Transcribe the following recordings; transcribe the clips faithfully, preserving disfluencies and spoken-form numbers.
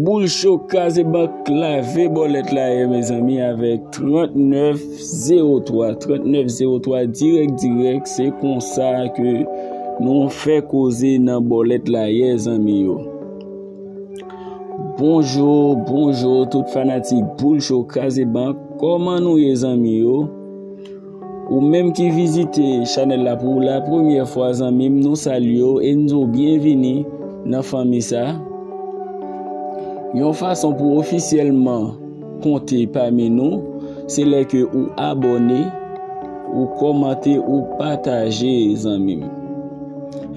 Boul cho kraze bank lave bòlèt la ye, mezanmi, avèk trannèf zewo twa, trannèf zewo twa, dirèk, dirèk, se konsa ke nou fè koze nan bòlèt la ye, zanmi yo. Bonjou, bonjou, tout fanatik Boul Cho Kraze Bank, kòman nou ye, zanmi yo? Ou menm ki vizite chanèl la pou la premyè fwa, zanmi m, nou salye w e n di w byenvini nan fanmi sa. Yon fason pou ofisyèlman konte pami nou, se lè ke ou abòne, ou kòmante, ou pataje, zanmi m.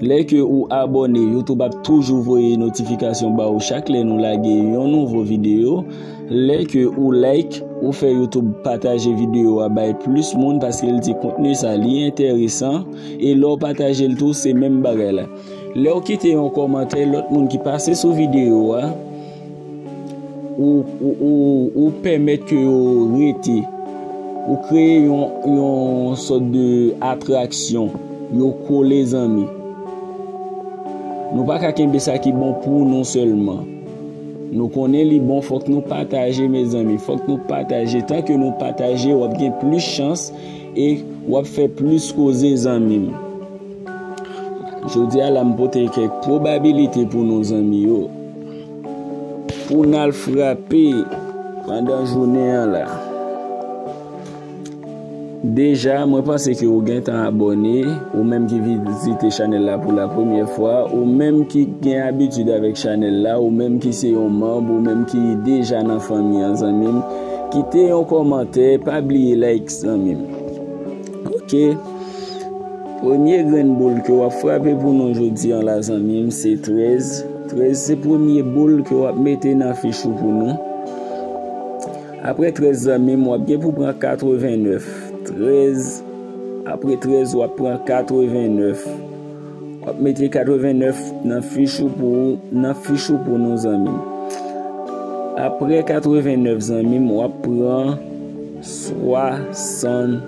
Lè ke ou abòne, YouTube ap toujou voye notifikasyon ba ou chak lè nou lage yon nouvo videyo. Lè ke ou like, ou fè YouTube pataje videyo a bay plis moun, paske l di kontni sa li enteresan, e lè w pataje l tou, se menm bagay la. Lè w kite yon kòmantè, lòt moun ki pase sou videyo a, ou, ou, ou, ou pèmèt ke yo rete. Ou kreye yon, yon sòt de atraksyon. Yo kole, zanmi. Nou pa ka kenbe sa ki bon pou nou sèlman. Nou konnen li bon, fòk nou pataje, mezanmi. Fòk nou pataje. Tan ke nou pataje, w ap gen plis chans e w ap fè plis koze, zanmi m. Jodi a la, m pote kèk pwobabilite pou nou, zanmi yo, pou n al frape pandan jounen an la. Deja, mwen panse ke ou gentan abòne, ou menm ki vizite chanèl la pou la premyè fwa, ou menm ki gen abitid avèk chanèl la, ou menm ki se yon manm, ou menm ki deja nan fanmi an, zanmi m, kite yon kòmantè, pa bliye like, zanmi m. Ok. Premye grenn boul ke w ap frape pou nou jodi an la, zanmi m, se trèz. Trèz se premye boul ke w ap mete nan fich ou pou nou. Apre trèz, zanmi m, w ap gen pou pran katrevennèf. Trèz, apre trèz, w ap pran katrevennèf. W ap mete katrevennèf nan fich ou pou, nan fich ou pou nou, zanmi m. Apre katrevennèf, zanmi m, w ap pran swasanntwa.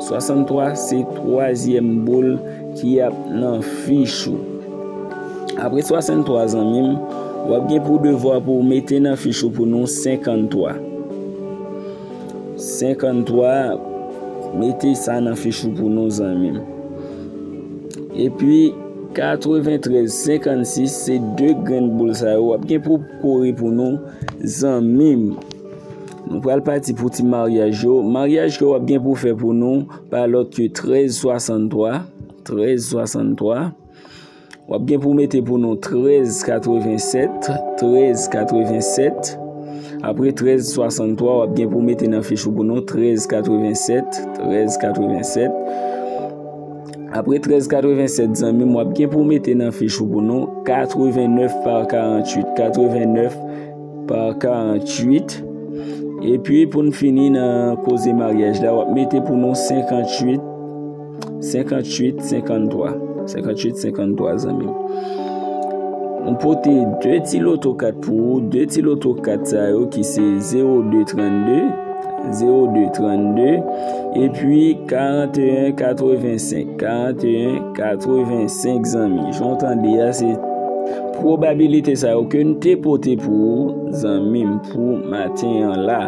Swasanntwa se twazyèm boul ki ap nan fich ou. Apre swasanntwa, zanmi m, w ap gen pou devwa pou w mete nan fich ou pou nou senkanntwa. Senkanntwa, mete sa nan fich ou pou nou, zanmi m. Epi, katreventrèz senkannsis, se de grenn boul sa yo w ap gen pou kore pou nou, zanmi m. Nou pral pati pou ti maryaj yo. Maryaj ke w ap gen pou fè pou nou, pa lòt ke trèz swasanntwa. Trèz swasanntwa. W ap gen pou mete pou nou trèz katrevensèt, trèz katrevensèt. Apre trèz swasanntwa, w ap gen pou mete nan fich ou pou nou trèz katrevensèt, trèz katrevensèt. Apre trèz katrevensèt, zanmi m, w ap gen pou mete nan fich ou pou nou katrevennèf pa karanntuit, katrevennèf pa karanntuit. Epi, pou n fini nan koze maryaj la, w ap mete pou nou senkanntuit, senkanntuit, senkanntwa. Senkanntuit, senkanntwa, zanmi m. M pote de ti loto kat pou ou, de ti loto kat sa yo ki se zewo de trannde, zewo de trannde, epi karanteyen katrevensenk, karanteyen katrevensenk, zanmi. Jan w tande a, se pwobabilite sa yo ke n te pote pou ou, zanmi m, pou maten an la.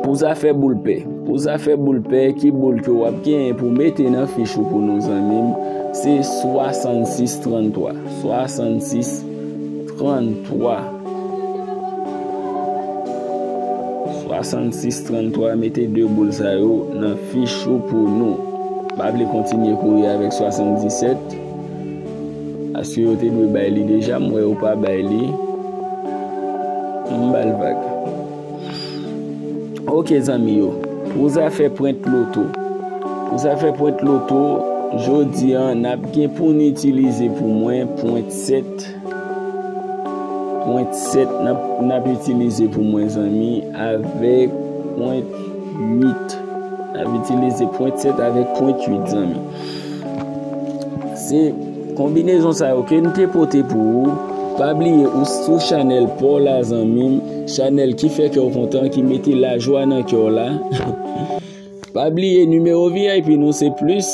Pou zafè boul pè, pou zafè boul pè, ki boul ke w ap genyen pou mete nan fich ou pou nou, zanmi m, se swasannsis tranntwa. Swasannsis tranntwa. Swasannsis tranntwa, mete de boul sa yo nan fich ou pou nou. Pa bliye kontinye kouri avèk swasanndisèt. Paske yo te dwe bay li deja, m wè yo pa bay li. M ba l vag. Ok, zanmi yo. Pou zafè pwent loto. Pou zafè pwent loto, jodi a, n ap gen pou n itilize pou mwen pwent sèt. Pwent sèt n ap, n ap itilize pou mwen, zanmi, avèk pwent uit. N ap itilize pwent sèt avèk pwent uit, zanmi. Se konbinezon sa yo ke n te pote pou ou. Pa bliye, ou sou chanèl pa w la, zanmi m. Chanèl ki fè kè w kontan, ki mete lajwa nan kè w la. Pa bliye, nimewo V I P nou se plis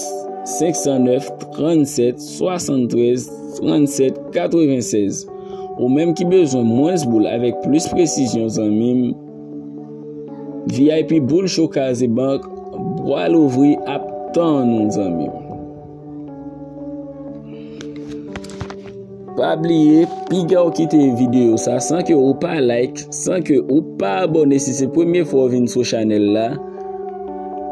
senk san nèf, trannsèt, swasanntrèz, tranntsèt katrevennsèz. Ou menm ki bezwen mwens boul avèk plis presizyon, zanmi m, V I P Boul Cho Kazebank, bwa louvri ap tann ou, zanmi m. Pa bliye, piga w kite videyo sa san ke ou pa like, san ke ou pa abòne si se premye fwa w vin sou chanèl la,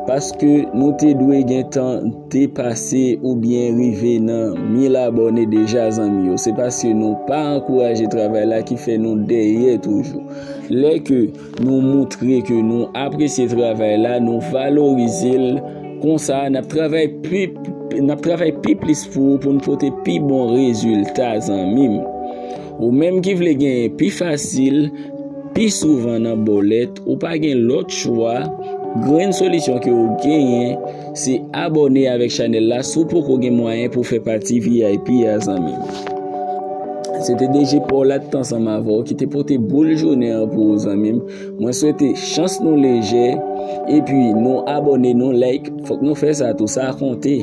paske nou te dwe gentan depase oubyen rive nan mil abòne deja, zanmi yo. Se paske nou pa ankouraje travay la ki fè nou dèyè toujou. Lè ke nou montre ke nou apresye travay la, nou valorize l, konsa n ap travay pi, n ap travay pi plis pou ou, pou n pote pi bon rezilta, zanmi m. Ou menm ki vle genyen pi fasil, pi souvan nan bòlèt, ou pa gen lòt chwa. Grenn solisyon ke ou genyen, se abòne avèk chanèl la si w poko gen mwayen pou fè pati V I P a, zanmi m. Se te D J Paul la t ansanm avè w ki te pote boul jounen an pou ou, zanmi m. Mwen swete chans nou lejè, epi nou abòne, nou like. Fòk nou fè sa tou, sa konte.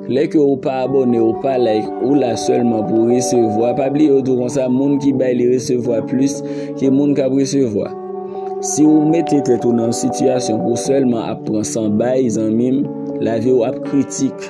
Lè ke ou pa abòne, ou pa like, ou la sèlman pou resevwa. Pa bliye yo di w konsa, moun ki bay li resevwa plis ke moun k ap resevwa. Si ou mete tèt ou nan yon sitiyasyon pou sèlman ap pran san bay, zanmi m, lavi w ap kritik.